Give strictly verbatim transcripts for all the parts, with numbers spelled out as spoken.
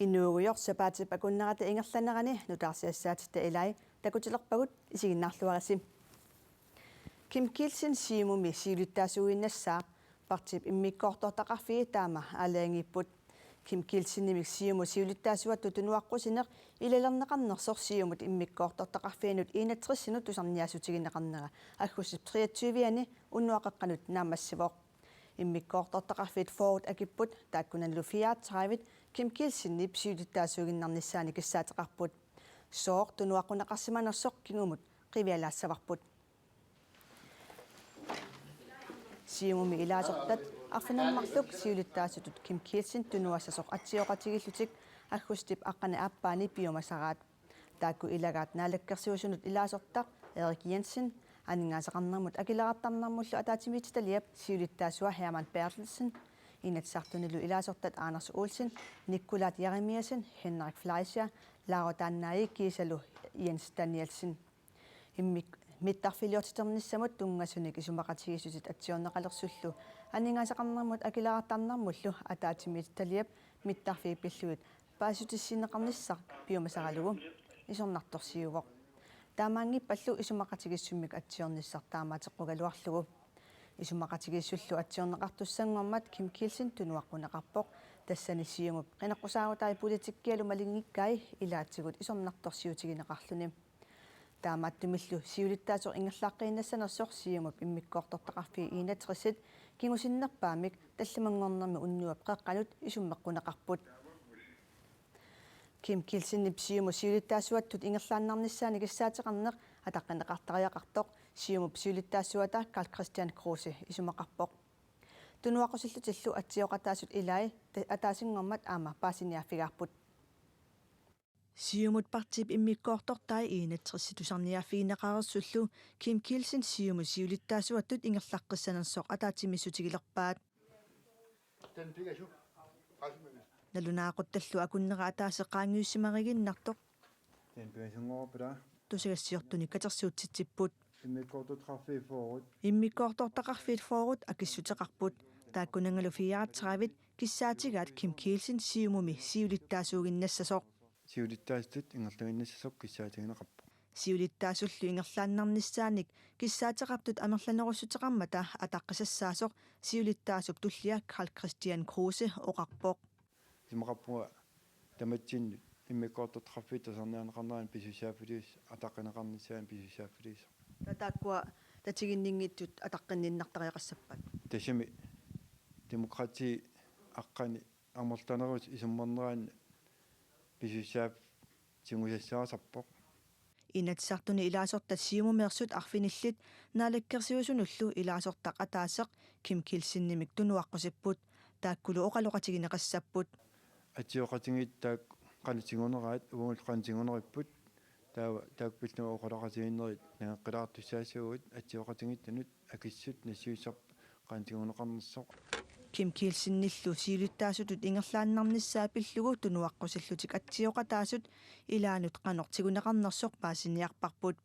Inuugujoq sapaatip akunnerata ingerlanerani nutaarsiassaatitta ilai takutilerpagut, isiginnaarluarisi. Kim Kielsen Siumumi siulittaasuuginnassaaq, partiip immikkoortortaqarfii taama aalajangiipput. Kim Kielsenimik Siumut siulittaasuattut tunuaqqusineq ilalerneqarnersoq Siumut immikkoortortaqarfiinut enogtresinut tusarniaassutigineqarnera aggustip treogtyve-ani unnuaqeqqanut naammassivoq. Immikkoortortaqarfiit fyrre akipput, taakkunanilu fireogtredive Kim Kielsenip siulittaasuuginnarnissaanik kissaateqarput. Sooq tunuaqquneqarsimanersoq kingumut qivialaassavarput. Siumumi ilaasortat arfineq-marluk siulittaasutut Kim Kielsen tunuassasoq atsioqatigiillutik aggustip aqqaneq-aappaani piumasaraat. Taakku ilagaat naalakkersuisunut ilaasortaq Erik Jensen, aningaasaqarnermut akileraartarnermullu ataatsimiititaliap siulittaasua Hermann Berthelsen, Inatsisartunilu ilaasortat Anders Olsen, Nikkulaat Jeremiassen, Henrik Fleischer, Laura Tanai kiisalu Jens Danielsen. Immik-, mittarfiliortiternissamut tunngasunik isumaqatigiissutit atsiorneqalersullu aningaasaqarnermut akileraartarnermullu ataatsimiititaliap mittarfiit pillugit paasissutissineqarnissaq piumasaralugu isornartorsiuvoq. Taamaanngippallu isumaqatigiissummik atsiornissaq taamaateqqugaluarlugu. Isumaqatigiissullu atsiorneqartussanngormat Kim Kielsen tunuaqquneqarpoq, tassani Siumup qineqqusaarutai politikkialu malinngikkai ilaatigut isornartorsiutigineqarluni. Taamaattumillu siulittaasoq ingerlaqqiinnassanersoq Siumup immikkoortortaqarfii enogtresit kingusinnerpaamik tallimanngornermi unnuap qeqqanut isummeqquneqarput. Kim Kielsenip Siumut siulittaasuattut ingerlaannarnissaanik kissaateqarneq ataqqineqartariaqartoq Siumup siulittaasuata Karl-Kristian Kruse isumaqarpoq. Tunuaqqusillutillu atsioqataasut ilai ta-, ataasinngormat aamma paasiniaaffigaarput. Siumut partiip immikkoortortai enogtresit tusarniaaffigineqareersullu Kim Kielsen Siumut siulittaasuattut ingerlaqqissanersoq ataatsimiissutigilerpaat. Nalunaaquttallu akunnera ataaseq qaangiussimariginnartoq tusagassiortunik katersuutsitsipput. Immikkoortortaqarfiit fyrre akissuteqarput. Taakkunanngalu fireogtredive kissaatigaat Kim Kielsen Siumumi siulittaasuuginnassasoq. Siulittaasutut ingerlaginnassasoq kissaatigineqarpoq. Siulittaasullu ingerlaannarnissaanik kissaateqartut amerlanerussuteqarmata ataqqisassaasoq siulittaasup tullia Karl-Kristian Kruse oqarpoq. Isumaqarpunga tamatsinnut immikkoortortaqarfiit tusarniarneqarneranni pisussaaffiliussaq, ataqqineqarnissaanut pisussaaffiliussaq. Taava taakkua tatiginninngitsut ataqqinniinnartariaqassappat? Tassami demokrati aqqani amerlanerusut isummerneranni pisussaaffik tigusassaasarpoq. Inatsisartuni ilaasortat Siumumeersut arfinillit naalakkersuisunullu ilaasortaq ataaseq Kim Kielsenimik tunuaqqusipput, taakkulu oqaloqatigineqassapput. Atsioqatigiit taakku qanoq tigunerat, uagut qanoq tiguniarput, taava taakku pillugit oqaloqatigiinnerit nangeqqilaartussaassavagut, atsioqatigiittunut akissut nassiussarput qanoq tiguneqarnersoq. Kim Kielsenillu siulittaasutut ingerlaannarnissaa pillugu tunuaqqusillutik atsioqataasut ilaannut qanoq tiguneqarnersoq paasiniarparput.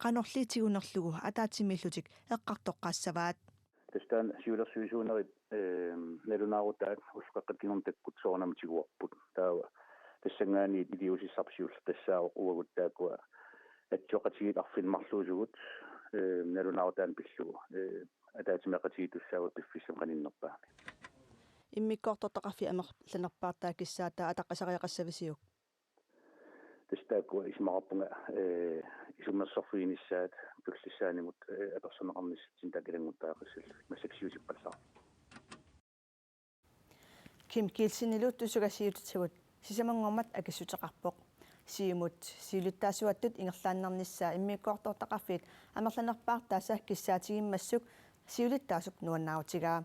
Qanorli tigunerlugu ataatsimiillutik eqqartoqqaassavaat. Tassa taanna siulersuisuunerit, ehm, nalunaarutaat ullut qeqqata kingorna takkut soorunami tiguarput. Taava tassanngaanniit iliuusissarput siullertassaavoq, uagut taakkua atsioqatigiit arfineq-marluusugut, ehm, nalunaarutaanut pillugu, ehm, ataatsimeeqatigiittussaavugut piffissami qaninnerpaami. Immikkoortortaqarfiit amerlanerpaartaat kissaataa ataqqisariaqassavisiuk? Tassa taakku isumaqarpunga, eh, isummersorfiginissaat tullissaanimut, eh, apersorneqarnissatsinnik taakku ilannguttariaqassallugit, massakkut siusippallaarpoq. Kim Kielsenilu tusagassiutitigut sisamanngormat akissuteqarpoq. Siumut siulittaasuattut ingerlaannarnissaa immikkoortortaqarfiit amerlanerpaartaasa kissaatigimmassuk siulittaasup nuannaarutigaa.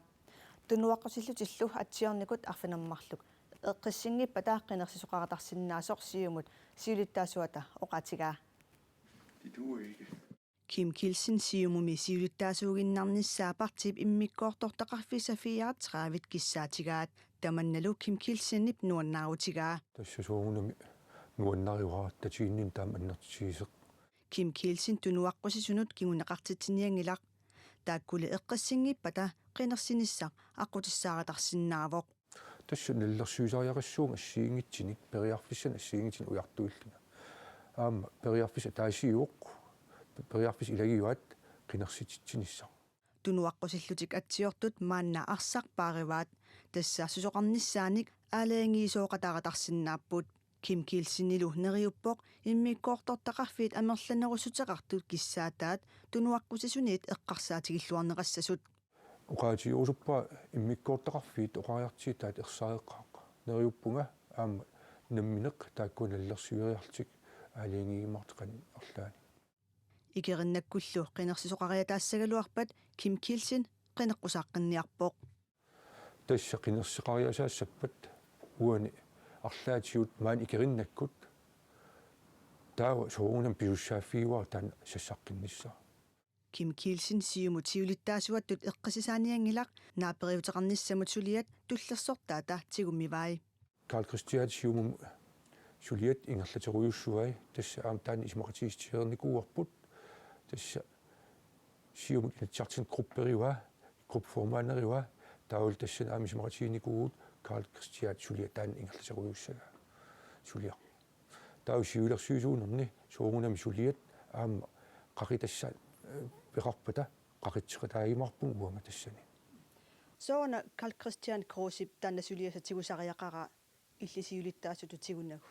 Tunuaqqusillutillu atsiornikut arfineq-marluk eqqissinngippata qinersisoqaratarsinnaasoq Siumut siulittaasuata oqaatigaa. Det duer ikke. Kim Kielsen Siumumi siulittaasuuginnarnissaa partiip immikkoortortaqarfiisa fireogtredive kissaatigaat. Tamannalu Kim Kielsenip nuannaarutigaa. Tassa soorunami nuannarivaat tatiginninneq taama annertutigisoq. Kim Kielsen tunuaqqusisunut kinguneqartitsinianngilaq. Taakkuli eqqissinngippata qinersinissaq aqqutissaaratarsinnaavoq. Tassa nalilersuisariaqassuunga assigiinngitsunik, periarfissanik assigiinngitsunik ujartuillunga. Aamma periarfissaq ataasiuvoq, periarfissat ilagivaat qinersititsinissaq. Tunuaqqusillutik atsiortut maanna arsaq paarivaat, tassa susoqarnissaanik aalajangiisooqataareersinnaapput. Kim Kielsenilu neriuppoq immikkoortortaqarfiit amerlanerussuteqartut kissaataat tunuaqqusisuniit eqqarsaatigilluarneqassasut. Oqaatigerusuppara immikkoortaqarfiit oqariartuutaat ersaaqqaaq. Neriuppunga aamma nammineq taakkua nalilersueriarlutik aalajangiigimaartut qanoq arlaanni. Ikerinnakkullu qinersisoqariataassagaluarpat Kim Kielsen qineqqusaqqinniarpoq. Tassa qinerseqariasaassappat uani arlaatigut maani ikerinnakkut taava soorunami pisussaaffigivara taanna sassaqqinnissaa. Kim Kielsen Siumut siulittaasuattut eqqaasisaanianngilaq naaperiuteqarnissamut suliat tullersortaata tigummivai. Karl Kristian Siumut suliat ingerlaterujussuai, tassa aamma taanna isumaqatigiissutereernikuuarput, tassa Siumut Inatsisartuni grupperivaa, gruppeformanderivaa, taavalu tassani aamma isumaqatiginikuuvugut Karl Kristian suliaq taanna ingerlaterujussusaa suliaq. Taava siulersuisuunerni soorunami suliat aamma qaqitassat, eh, peqarpata qaqitseqataajumaarpunga uanga tassani. Sooruna Karl Kristian Krusep taanna suliassaq tigusariaqaraa illit siulittaasutut tigunagu?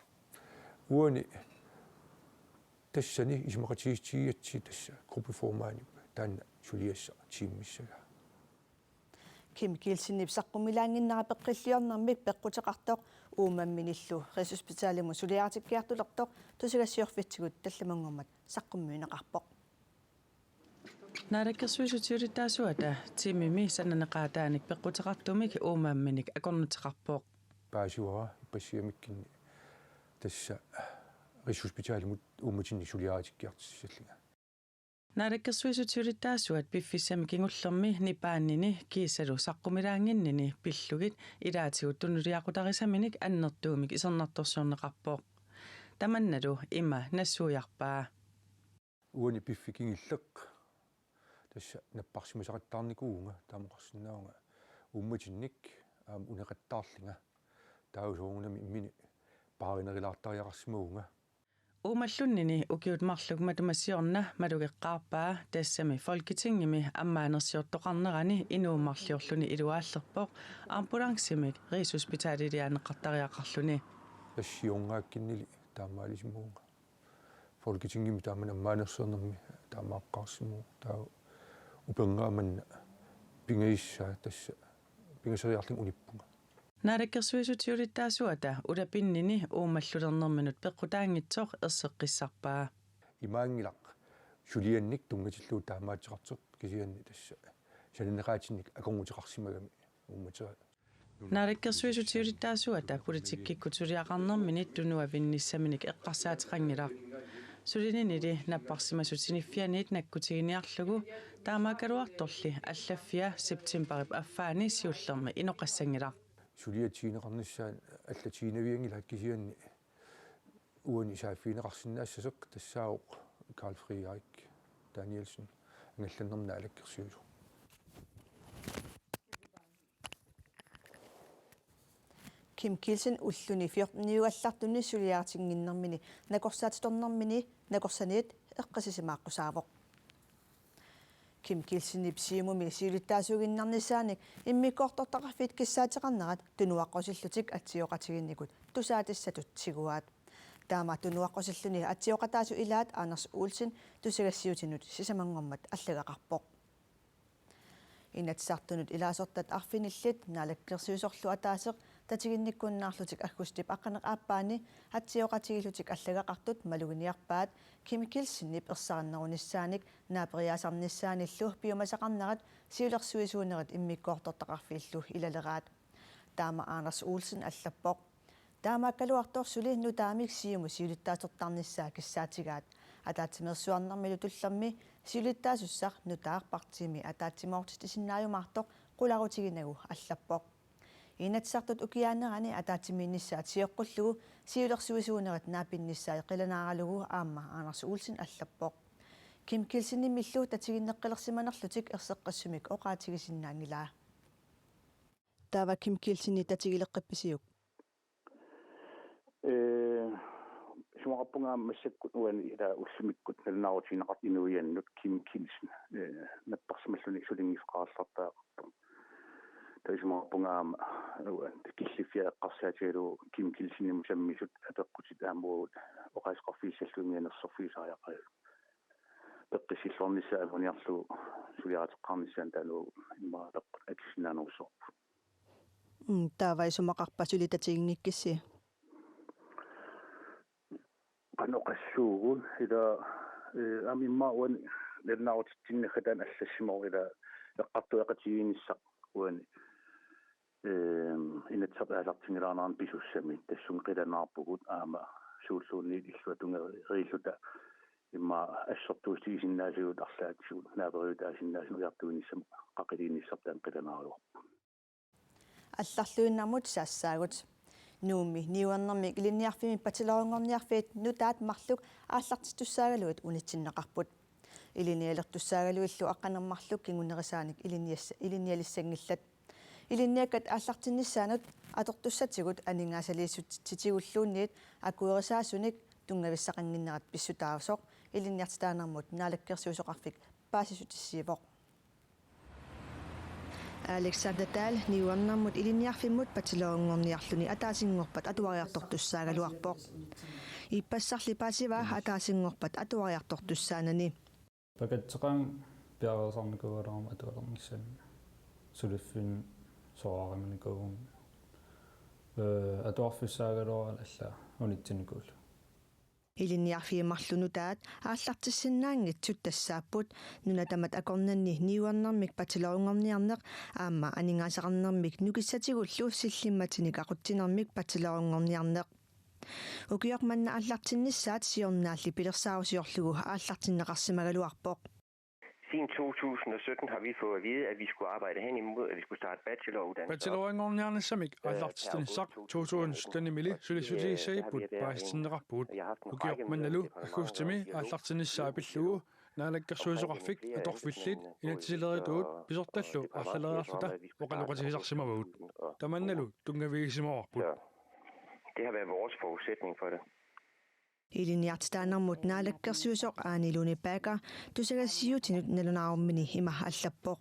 Uani tassani isumaqatigiissutigigatsigit tassa gruppeformandip taanna suliassaq tiimmissagaa. Kim Kielsenip saqqummilaannginnera peqqilliornermik peqquteqartoq Uummaminillu Rigshospitalimut suliaritikkiartulertoq tusagassiorfitsigut tallimanngormat saqqummiunneqarpoq. Naalakkersuisut siulittaasuata timimi sananeqaataanik peqquteqartumik Uummaminik akornuteqarpoq. Paasivara ippassigamikkunni tassa Rigshospitalimut uummatinnik suliaritikkiartussallunga. Naalakkersuisut siulittaasuat piffissami kingullermi nipaannini kiisalu saqqumilaannginnini pillugit ilaatigut tunuliaqutarisaminnik annertuumik isornartorsiorneqarpoq. Tamannalu ima nassuiarpaa. Uani piffissaq kingulleq tassa napparsimasaqattaarnikuuvunga, taamaqarsinnaavunga uummatinnik aamma uneqattaarlunga. Taava soorunami imminut paarinerulaartariaqarsimavunga. Uummallunnini ukiut marluk matuma siorna malugeqqaarpaa, tassami Folketingimi ammaanersiortoqarnerani inuummarliorluni iluaallerpoq ambulancemik Rigshospitaliliaanneqartariaqarluni. Tassa siornaakkunnili taamaalisimavunga. Folketingimi taamani ammaanersiornermi taamaaqqaarsimavoq, taava upernaaq manna pingajussaa tassa pingasoriarlunga unippunga. Naalakkersuisut siulittaasuata ulapinnini uummallulernerminut peqqutaanngitsoq erseqqissarpaa. Imaanngilaq suliannik tunngatillugu taamaattoqartoq, kisianni tassa sananeqaatinnik akornuteqarsimagami uummatera. Naalakkersuisut siulittaasuata politikkikkut suliaqarnerminit tunuavinnissaminik eqqarsaateqanngilaq. Sulininili napparsimasut siniffianiit nakkutiginiarlugu, taamaakkaluartorli allaffia septemberip affaani siullermi inoqassanngilaq. Suliat tiguneqarnissaat allat tigunavianngilaat, kisianni uani saaffigineqarsinnaassasoq tassaavoq Karl Frederik Danielsen, angallannermut naalakkersuisoq. Kim Kielsen ulluni fjorteniugallartuni suliaritinnginnermini nakorsaatitornermini nakorsaniit eqqissisimaaqqusaavoq. Kim Kielsenip Siumumi siulittaasuuginnarnissaanik immikkoortortaqarfiit kissaateqarnerat tunuaqqusillutik atsioqatigiinnikut tusaatissatut tiguaat. Taama tunuaqqusilluni atsioqataasut ilaat Anders Olsen tusagassiuutinut sisamanngormat allagaqarpoq. Inatsisartunut ilaasortat arfinillit naalakkersuisorlu ataaseq tatiginnikkunnaarlutik aggustip aqqaneq-aappaani atsioqatigiillutik allagaqartut maluginiarpaat Kim Kielsenip ersarinnerunissaanik naaperiaasarnissaanillu piumasaqarnerat siulersuisuunerit immikkoortortaqarfiillu ilaleraat. Taama Anders Olsen allappoq. Taamaakkaluartoq suli nutaamik Siumut siulittaasortarnissaa kissaatigaat. Ataatsimeersuarnermilu tullermi siulittaasussaq nutaaq partiimi ataatsimoortitsisinnaajumaartoq qularutiginagu allappoq. Inatsisartut ukiaanerani ataatsimiinnissaat sioqqullugu siulersuisuunerit naapinnissaat qilanaaralugu aamma Anders Olsen allappoq. Kim Kielsenimillu tatiginneqqilersimanerlutik erseqqissumik oqaatigisinnaanngilaa. Taava Kim Kielsenip tatigileqqippisiuk? Ee, isumaqarpunga aamma massakkut uani ila ullumikkut nalunaarutigineqartut inuiannut Kim Kielsen, ee, napparsimalluni sulinngiffeqarallartariaqartoq. Taava isumaqarpunga aamma uani killiffiat eqqarsaatigalugu Kim Kielsenimut sammisut apeqqutit aamma uagut oqaaseqarfigissallugit mianersorfigisariaqarput. Peqqissilluarnissaa anguniarlugu suliareqqaarnissaanut taanna immaqa apeqqut atussinnaanerussavarput. Mm, taava isumaqarpa suli tatiginngikkissi? Qanoq oqassuugut ila, ee, aamma immaqa uani nalunaarutitsinnagit taanna allassimavoq ila eqqartueqatigiinnissaq uani, ee, Inatsisartut aallartinngilaarneranni pisussamik tassunga qilanaarpugut aamma suulluunniit illuatungerilluta immaqa assortuussutigisinnaasugut arlaatigut naaperiutaasinnaasunut ujartuinissamut qaqiliinnissarput taanna qilanaaraluarpoq. Allarluinnarmut saassaagut. Nuummi niuernermik ilinniarfimmi bachelorinngorniarfiit nutaat marluk aallartittussaagaluit unitsinneqarput. Ilinnialertussaagaluillu aqqaneq-marluk kingunerisaanik ilinnias-, ilinnialissanngillat. Ilinniakkat aallartinnissaannut atortussatigut aningaasaliissutsitigulluunniit akuerisaasunik tunngavissaqannginnerat pissutaasoq Ilinniartitaanermut Naalakkersuisoqarfik paasissutissiivoq. Alexander Dahl niuernermut ilinniarfimmut bachelorinngorniarluni ataasinngorpat atuariartortussaagaluarpoq. Ippassarli paasivaa ataasinngorpat atuariartortussaanani. Pakatseqaanga piareersarnikuugaluarama atualernissamut, suliffinni soraarimanikuugama, ee, atuarfissaagaluaralu allaat unitsinnikuullugu. Ilinniarfiit marluk nutaat aallartissinnaanngitsut tassaapput nuna tamat akornanni niuernermik bachelorinngorniarneq aamma aningaasaqarnermik nukissatigullu sillimmatinik aqutsinermik bachelorinngorniarneq. Ukioq manna aallartinnissaat siornaalli pilersaarusiorlugu aallartinneqarsimagaluarpoq. Siden to tusind og sytten har vi fået at vide, at vi skulle arbejde hen imod, at vi skulle starte bacheloruddannelse op. Bachelorinngorniarnissamik aallartitsinissaq to tusind syttenimili sulissutigissagippoq paasitinneqarpugut. Ukioq mannalu aggustimi aallartinnissaa pillugu Naalakkersuisoqarfik atorfillit inatsisilerituut pisortallu arlaleriarluta oqaloqatigisarsimavagut. Tamannalu tunngavigisimavarput. Så det har været vores forudsætning for det. Ilinniartitaanermut Naalakkersuisoq Aani Lone Bagger tusagassiuutinut nalunaarummini ima allappoq: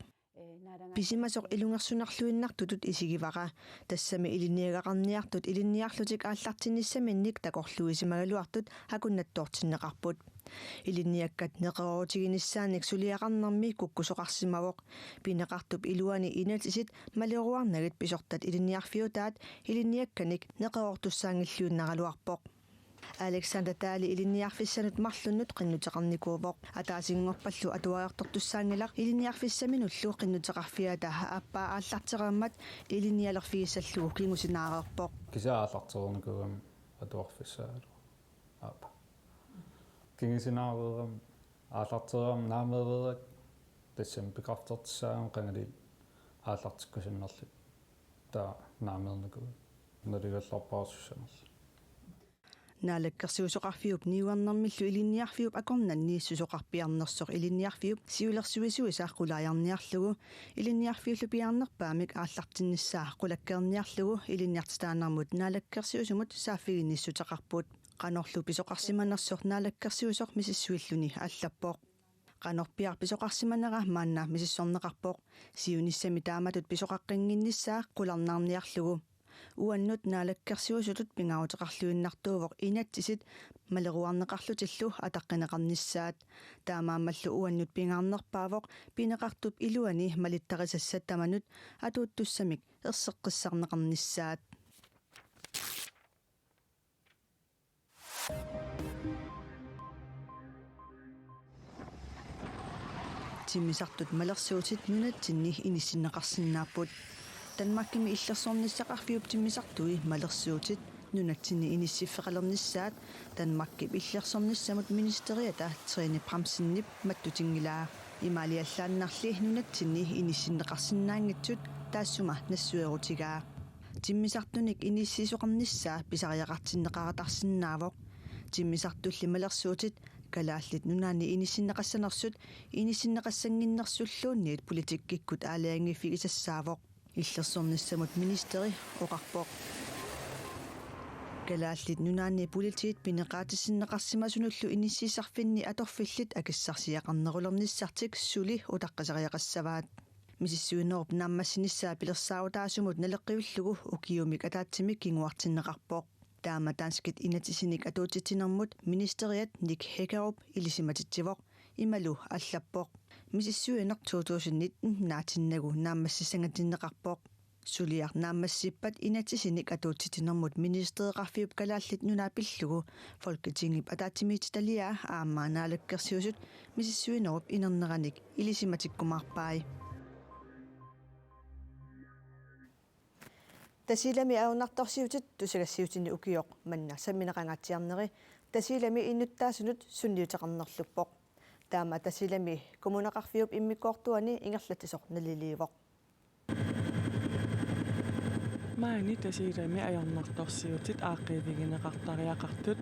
Pisimasoq ilungersunarluinnartutut isigivara. Tassami ilinniagaqarniartut ilinniarlutik aallartinnissaminnik takorluuisimagaluartut akunnattoortinneqarput. Ilinniakkat neqeroorutiginissaannik suliaqarnermi kukkusoqarsimavoq. Pineqartup iluani inatsisit maleruarnagit pisortat ilinniarfiutaat ilinniakkanik neqeroortussaanngilluinnaraluarpoq. Alexander Dahl ilinniarfissanut marlunnut qinnuteqarnikuuvoq. Ataasinngorpallu atuariartortussaanngilaq, ilinniarfissaminullu qinnuteqarfiata aappaa aallartereermat ilinnialerfigissallugu kingusinaareerpoq. Kisianni aallartereernikuugama atuarfissaagaluarama aappaa. Kingusinaareerama aallartereerama naameereerakku tassami bekræftertussaagama qangali aallartikkusunnerluni. Taava naameernikuugama naligallarpaasussanerluni. Naalakkersuisoqarfiup niuernermillu ilinniarfiup akornanni susoqarpiarnersoq ilinniarfiup siulersuisuisa qulaajarniarlugu ilinniarfiullu piaarnerpaamik aallartinnissaa qulakkeerniarlugu ilinniartitaanermut Naalakkersuisumut saaffiginnissuteqarput. Qanorlu pisoqarsimanersoq Naalakkersuisoq misissuilluni allappoq. Qanorpiaq pisoqarsimanera maanna misissorneqarpoq. Siunissami taamatut pisoqaqqinngilluinnassaa qularnaarniarlugu. Uannut Naalakkersuisutut pingaaruteqarluinnartuuvoq inatsisit maleruarneqarlutillu ataqqineqarnissaat. Taamaammallu uannut pingaarnerpaavoq pineqartup iluani malittarisassat tamanut atuuttussamik erseqqissarneqarnissaat. Timmisartut malersuutit nunatsinni inissinneqarsinnaapput. Danmarkimi illersornissaqarfiup timmisartui malersuutit nunatsinni inissiffeqalernissaat Danmarkip illersornissamut ministeriata Trine Bramsenip mattutinngilaa. Imaaliallaannarli nunatsinni inissinneqarsinnaanngitsut taassuma nassuerutigaa. Timmisartunik inissiisoqarnissaa pisariaqartinneqartarsinnaavoq. Timmisartulli malersuutit Kalaallit Nunaanni inissinneqassanersut inissinneqassannginnersulluunniit politikkikkut aalajangiiffigisassaavoq. illersornissamut ministeri oqarpoq. Kalaallit Nunaanni politiit pineqaatissinneqarsimasunullu inissiisarfinni atorfillit akissarsiaqarnerulernissartik suli utaqqisariaqassavaat. Misissuinerup naammassinissaa pilersaarutaasumut naleqqiullugu ukiumik ataatsimik kinguartinneqarpoq. Taama danskit inatsisinik atuutsitsinermut ministeriat Nick Hækkerup ilisimatitsivoq. Imalu allappoq: Misissuineq to tusind nitten naatinnagu naammassissangatinneqarpoq. Suliaq naammassippat inatsisinik atuutsitsinermut ministereqarfiup Kalaallit Nunaat pillugu Folketingip ataatsimiititaliaa aamma Naalakkersuisut misissuinerup inerneranik ilisimatikkumaarpai. Tasiilami ajornartorsiutit tusagassiutini ukioq manna sammineqangaatsiarneri Tasiilami innuttaasunut sunniuteqarnerluppoq. Taama Tasiilami Kommuneqarfiup immikkoortuani ingerlatsisoq naliliivoq. Maani Tasiilami ajornartorsiutit aaqqiivigineqartariaqartut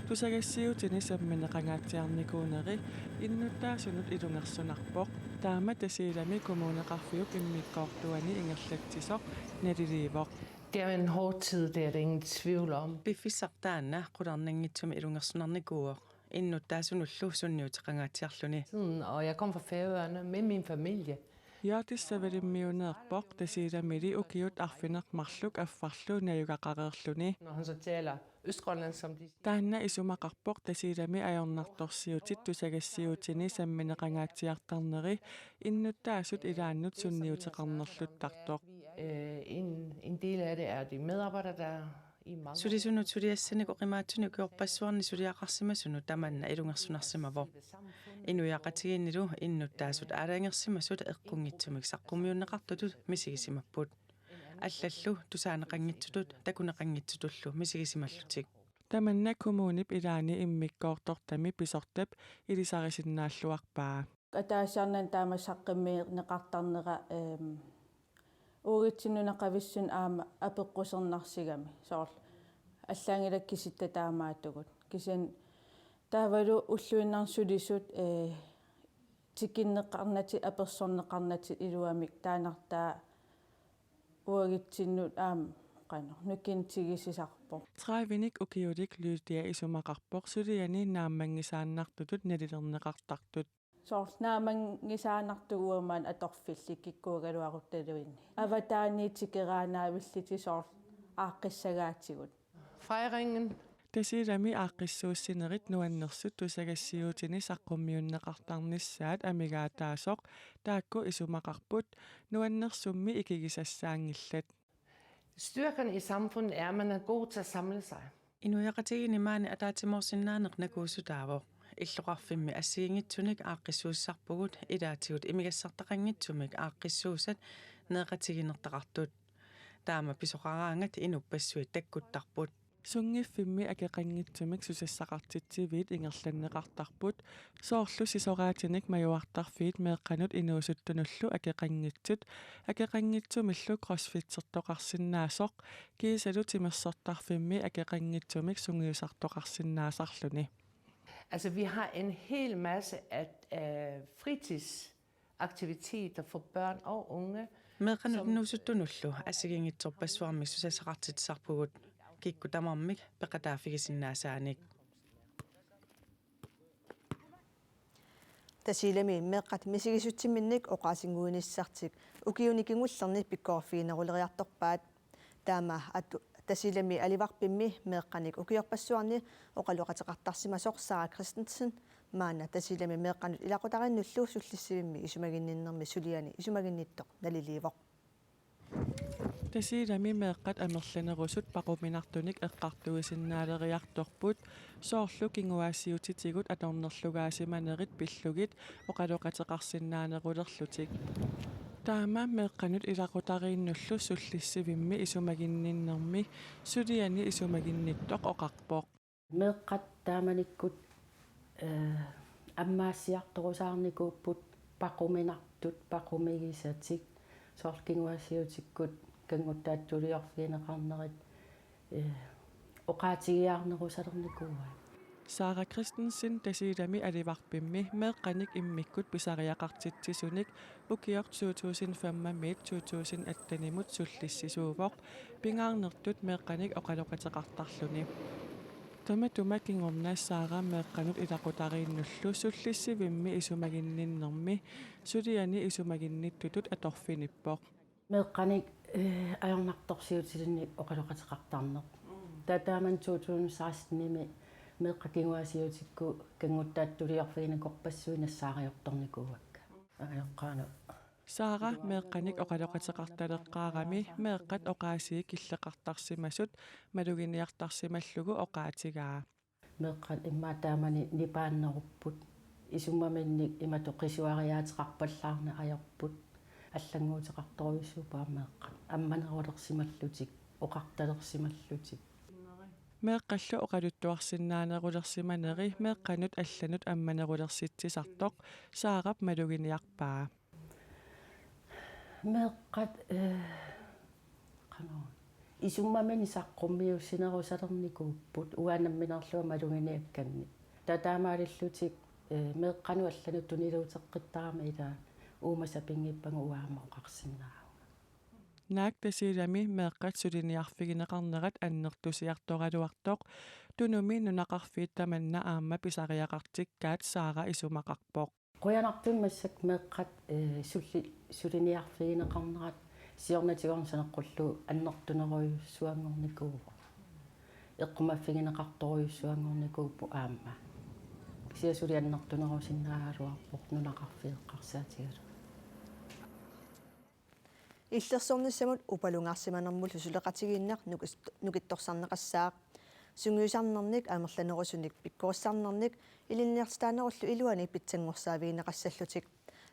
tusagassiutini sammineqangaatsiarnikuuneri innuttaasunut ilungersunarpoq. Taama Tasiilami Kommuneqarfiup immikkoortuani ingerlatsisoq naliliivoq. Det er en hård tid, det er der ingen tvivl om. Piffissaq taanna qularnanngitsumik ilungersunarnikuuvoq, innuttaasunullu sunniuteqangaatsiarluni. Tiden, og jeg kom fra Færøerne med min familie. Hjørdis Savalimmiuneerpoq Tasiilamili ukiut arfineq-marluk affarlu najugaqareerluni. Når han så taler østgrønlandsk, som de siger. Taanna isumaqarpoq Tasiilami ajornartorsiutit tusagassiutini sammineqangaatsiartarneri innuttaasut ilaannut sunniuteqarnerluttartoq. Øh, en, en del af det er de medarbejdere, der i mange Sulisunut suliassanik oqimaatsunik ukiorpassuarni suliaqarsimasunut tamanna ilungersunarsimavoq. Inuiaqatigiinnilu innuttaasut aalajangersimasut eqqunngitsumik saqqummiunneqartutut misigisimapput. Allallu tusaaneqanngitsutut takuneqanngitsutullu misigisimallutik. Tamanna kommunip ilaani immikkoortortami pisortap ilisarisinnaalluarpaa. Ataasiarnani taama saqqummiunneqartarnera, ehm, uagutsinnut nunaqavissunut aamma apeqqusernarsigami. Soorlu allaanngilaq kisitta taamaattugut. Kisianni taavalu ulluinnarni sulisut, eh, tikinneqarnatik, apersorneqarnatik iluamik taannartaa uagutsinnut aamma qanoq nukintigisisarpoq. Tredivenik ukiulik Lydia isumaqarpoq suliani naammanngisaannartutut nalilerneqartartut. Soorlu naammanngisaannartugut uanga maani atorfillit kikkuugaluaruttaluunniit. Avataaniit tikeraannaavillutik soorlu aaqqissagaatigut. Fejringen. Tasiilami aaqqissuussinerit nuannersut tusagassiuutini saqqummiunneqartarnissaat amigaataasoq taakku isumaqarput nuannersummi ikigisassaanngillat. Styrken i samfundet er, at man er god til at samle sig. Inuiaqatigiinni maani ataatsimoorsinnaaneq nakuussutaavoq. Illoqarfimmi assigiinngitsunik aaqqissuussisarpugut, ilaatigut imigassartaqanngitsumik aaqqissuussat nereqatigiinnertaqartut. Taama pisoqaraangat inuppassuit takkuttarput. Sunngiffimmi akeqanngitsumik susassaqartitsiviit ingerlanneqartarput, soorlu sisoraatinik majuartarfiit meeqqanut inuusuttunullu akeqanngitsut, akeqanngitsumillu crossfitsertoqarsinnaasoq, kiisalu timersortarfimmi akeqanngitsumik sungiusartoqarsinnaasarluni. Altså, vi har en hel masse af, af fritids- aktiviteter for børn og unge. Meeqqanut inuusuttunullu assigiinngitsorpassuarnik susassaqartitsisarpugut, kikkut tamarmik peqataaffigisinnaasaannik. Tasiilami meeqqat misigisutsiminnik oqaasinnguinissartik ukiuni kingullerni pikkoriffigineruleriartorpaat. Taama atu-, Tasiilami alivarpimmi meeqqanik ukiorpassuarni oqaloqateqartarsimasoq Sara Christensen maanna Tasiilami meeqqanut ilaqutariinnullu sullissivimmi isumaginninnermi suliani isumaginnittoq naliliivoq. Tasiilami meeqqat amerlanerusut paquminartunik eqqartuisinnaaleriartorput, soorlu kinguaassiutitigut atornerlugaasimanerit pillugit oqaloqateqarsinnaanerulerlutik. Taama meeqqanut ilaqutariinnullu sullissivimmi isumaginninnermi suliani isumaginnittoq oqarpoq. Meeqqat taamanikkut, eh, ammaassiartorusaarnikuupput paquminartut, paqumigisatik, soorlu kinguaassiutikkut kannguttaatsuliorfigineqarnerit, eh, oqaatigiaarnerusalernikuuaat. Sara Christensen Tasiilami Alivarpimmi meeqqanik immikkut pisariaqartitsisunik ukioq to tusind fem-miit to tusind atten-imut sullissisuuvoq, pingaarnertut meeqqanik oqaloqateqartarluni. Tamatuma kingorna Sara meeqqanut ilaqutariinnullu sullissivimmi isumaginninnermi suliani isumaginnittutut atorfinippoq. Meeqqanik, eh, ajornartorsiutilinnik oqaloqateqartarneq. Taava taamani to tusind seksten-imi meeqqat kinguaassiuutikka kannguttaatsuliorfiginikorpassuit nassaariortornikuuakka. Ajoqqaanu. Sara meeqqanik oqaloqateqartaleqqaarami meeqqat oqaasii killeqartarsimasut maluginiartarsimallugu oqaatigaa. Meeqqat immaqa taamani nipaannerupput. Isumaminnik imatut qisuariaateqarpallaarneq ajorput. Allannguuteqartorujussuupput aamma meeqqat. Ammanerulersimallutik, oqartalersimallutik. Meeqqallu oqaluttuarsinnaanerulersimaneri meeqqanut allanut ammanerulersitsisartoq Sarap maluginiarpaa. Meeqqat, eh, qanoq. Isumaminnik saqqummiussinerusalernikuupput uanga nammineerlunga maluginiakkannik. Taava taamaalillutik, eh, meeqqanut allanut tuniluuteqqittarami ilaa uuma sapinngippagu uanga aamma oqarsinnaavunga. Naak Tasiilami meeqqat suliniarfigineqarnerat annertusiartoraluartoq Tunumi nunaqarfiit tamanna aamma pisariaqartikkaat Sara isumaqarpoq. Qujanartumik massakkut meeqqat, eh, sulli-, suliniarfigineqarnerat siornatigoornut saneqqullugu annertunerujussuanngornikuuvoq. Eqqumaffigineqartorujussuanngornikuupput aamma. Kisianni suli annertunerusinnaagaluarpoq nunaqarfiit eqqarsaatigalugit. Illersornissamut upalungaarsimanermullu suleqatigiinneq nukis-, nukittorsarneqassaaq. Sungiusarnernik amerlanerusunik pikkorissarnernik ilinniartitaanerullu iluani pitsanngorsaavigineqassallutik.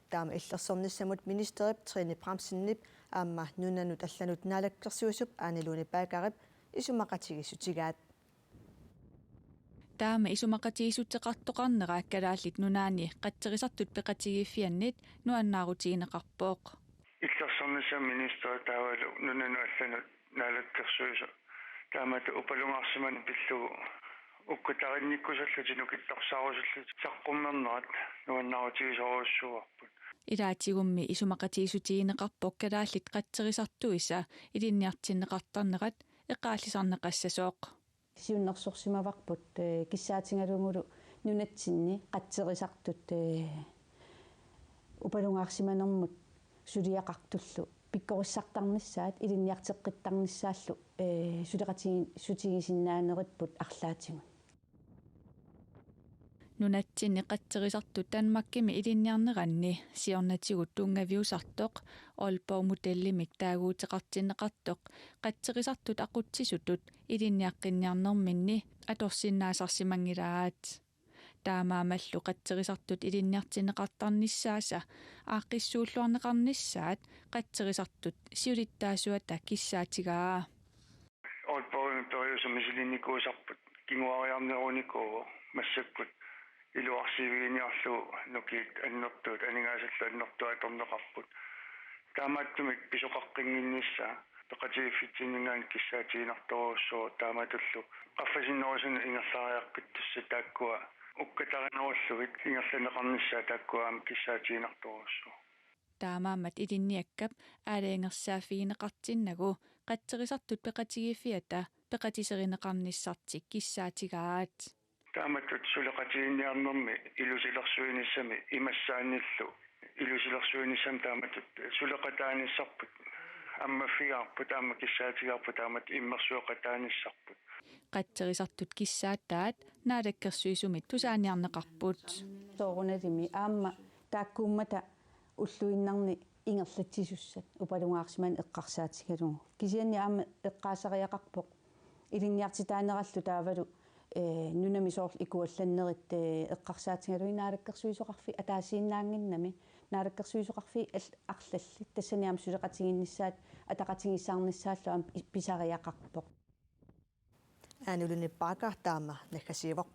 Taama illersornissamut ministerip Trine Bramsenip aamma nunanut allanut naalakkersuisup Ane Lone Baggerip isumaqatigiissutigaat. Taama isumaqatigiissuteqartoqarnera Kalaallit Nunaanni qatserisartut peqatigiiffiannit nuannaarutigineqarpoq. Illersornissami ministeri taavalu nunanut allanut naalakkersuisoq taamatut upalungaarsimaneq pillugu ukkatarinnikkusallutik nukittorsaarusullutik saqqummernerat nuannaarutigisorujussuuarput. Ilaatigummi isumaqatigiissutigineqarpoq kalaallit qatserisartuisa ilinniartinneqartarnerat eqaallisarneqassasoq. Siunnersorsimavarput, eh, kissaatigalugulu nunatsinni qatserisartut, eh, upalungaarsimanermut suliaqartullu pikkorissartarnissaat ilinniarteqqittarnissaallu, eh, suleqatigiissutigisinnaanerput arlaatigut. Nunatsinni qatserisartut Danmarkimi ilinniarneranni siornatigut tunngaviusartoq Aalborg-modellimik taaguuteqartinneqartoq qatserisartut aqutsisutut ilinniaqqinniarnerminni atorsinnaasarsimanngilaat. Taamaammallu qatserisartut ilinniartinneqartarnissaasa aaqqissuulluarneqarnissaat qatserisartut siulittaasuata kissaatigaa. Aalborgimi periuseq misilinnikuusarput kinguariarnerunikuuvoq massakkut iluarsiiviginiarlugu nukiit annertuut aningaasallu annertuut atorneqarput. Taamaattumik pisoqaqqinnginnissaa peqatigiiffitsinninngaanniit kissaatiginartorujussuuvoq taamatullu qaffasinnerusunut ingerlariaqqittussat taakkua ukkatarinerullugit ingerlanneqarnissaat taakkua aamma kissaatiginartorujussuuvoq. Taamaammat ilinniakkap aalajangersaaffigineqartinnagu qatserisartut peqatigiiffiata peqatiserineqarnissartik kissaatigaat. Taamatut suleqatigiinniarnermi ilusilersuinissami imassaannillu ilusilersuinissami taamatut suleqataanissarput ammaffigaarput aamma kissaatigaarput taamatut immersueqataanissarput. Qatserisartut kissaataat naalakkersuisumit tusaaniarneqarput. Soorunalimi aamma taakkuummata ulluinnarni ingerlatsisussat upalungaarsimaneq eqqarsaatigalugu. Kisianni aamma eqqaasariaqarpoq ilinniartitaanerallu taavalu, eh, nunami soorlu ikuallannerit, eh, eqqarsaatigalugit naalakkersuisoqarfiit ataasiinnaannginnami, naalakkersuisoqarfiit al-, arlallit tassani aamma suleqatigiinnissaat ataqatigiissaarnissaallu aamma pi-, pisariaqarpoq. Ane Lone Bagger taama naggasiivoq.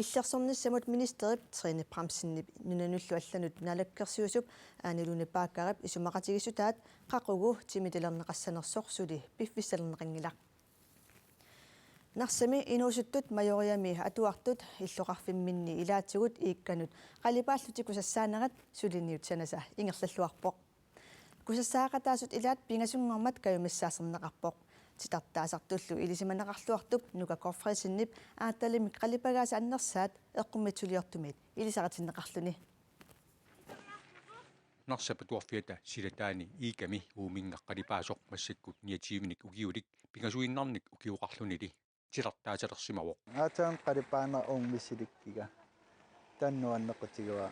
Illersornissamut ministerip Trine Bramsenip nunanullu allanut naalakkersuisup Ane Lone Baggerip isumaqatigiissutaat qaqugu timitalerneqassanersoq suli piffissalerneqanngilaq. Narsami inuusuttut Majoriami atuartut illoqarfimminni ilaatigut Iikkanut qalipaallutik kusassaanerat suliniut sanasa ingerlalluarpoq. Kusassaaqataasut ilaat pingasunngormat kajumissaaserneqarpoq. Titartaasartullu ilisimaneqarluartup Nuka Gotfredsenip aatsaamik qalipagaasa annersaat eqqumiitsuliortumit ilisaritinneqarluni. Narsap atuarfiata silataani Iikkami uuminnga qalipaasoq massakkut niogtyvenik ukiulik pingasuinnarnik ukioqarlunili titartaasalersimavoq. Aatsaat qalipaaneq uummi silikkiga. Taanna nuannequtigaara.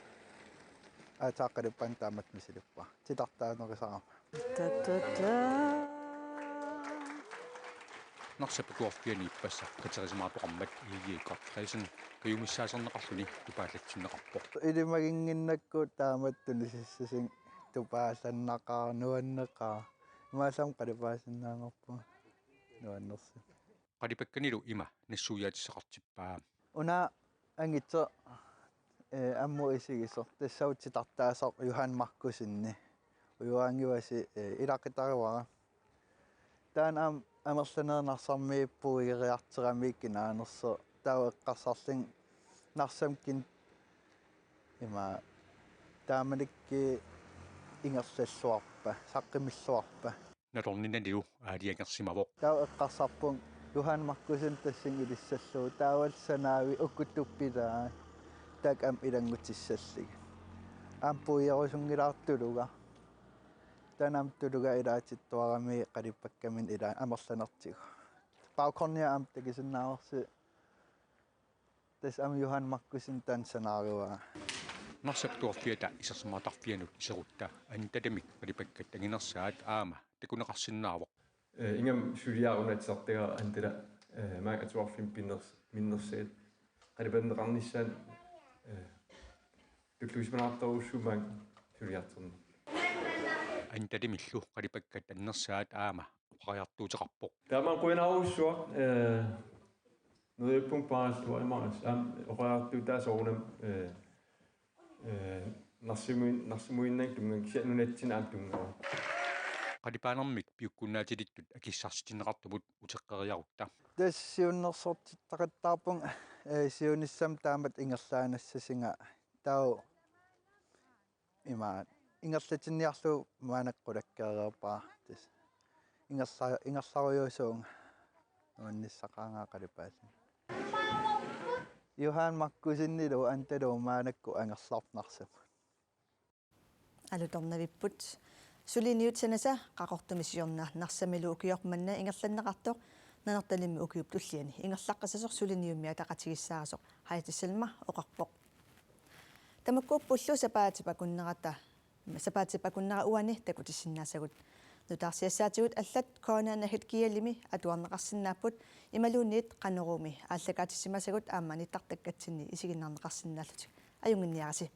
Aatsaat qalipaanut taamatut misilippara. Titartaanerisarama. Ta, ta, ta. Narsap atuarfiani ippassaq katerisimaartoqarmat Iigik Gotfredsen kajumissaaserneqarluni tupaallatsinneqarpoq. Ilimaginnginnakku taamatut tunisissasing tupaallannaqaaq, nuanneqaaq. Imaallaat qalipaasinnaanngorpunga nuannersoq. Qalipakkanilu ima nassuiaatissaqartippaa. Una angitsoq, eh, ammut isigisoq, tassa titartaasoq Johan Markussenip. Ujuaanngivasi, eh, ilaqutaruara. Taanna aamma amerlanerit Narsarmiit puigoriartoramikkit naanersoq. Taava eqqarsarlunga Narsami kin ima taamanikkut ingerlalluarpa, saqqummiilluarpa. Nalorninanilu aalajangersimavoq. Taava eqqarsarpunga Johan Markussen tassani ilissallugu. Taavalu sanaavi uku tuppilaat. Taakku aamma ilanngutissallugit. Aamma puigorusunngilara tuluga. Taanna aamma tuluga ilaatittuarami qalipakkamini ilaa amerlanertigut. Baggrundia aamma takusinnaavarsi. Tassa aamma Johan Markussen taanna sanaaruara. Narsap atuarfiata isersimaartarfianut iserutta Andalamik qalipakkat anginersaat aamma takuneqarsinnaavoq. Eh, ingammik suliarunaatsisartagara Andala, eh, maanga atuarfimmi pinners-, minnersaat. Qalipanneqarnissaanut, eh, tulluusimaartorujussuuvoq maanga suliartorneq. Andalamillu qalipakkat annersaat aamma oqariartuuteqarpoq. Taamaammat qujanarujussuaq, eh, neriuppunga paaralluarimaarissi, aamma oqariartuutaa soorunami, eh, eh, Narsimuin-, Narsimuinnaq tunnga kisianni nunatsinni aamma tunngavoq. Qalipaanermik piukkunnaatilittut akissarsitinneqartumut uteqqeriarutta. Tassa siunnersortitaqattaarpunga, eh, siunissami taamatut ingerlaannassasunga taava ima ingerlatinniarlugu maannakkut qulakkeereerpara tassa. Ingerla-, ingerlarujuusuunga nuannissaqaanga qalipaalluni. Johan Markussenilu Andalalu maannakkut angerlarput Narsamut. Alutornavipput. Suliniut sanasa Qaqortumi siorna Narsamilu ukioq manna ingerlanneqartoq Nanortalimmi ukiup tulliani ingerlaqqissasoq suliniummi ataqatigiissaasoq Heidi Selma oqarpoq. Tamakkuuppullu sapaatip akunnerata, sapaatip akunnera uani takutissinnaasagut. Nutaarsiassaatigut allat K N R nahit G L-imi atuarneqarsinnaapput imaluunniit Qanoroomi aallakaatissimasagut aamma nittartakkatsinni isiginnaarneqarsinnaallutik. Ajunnginniarisi.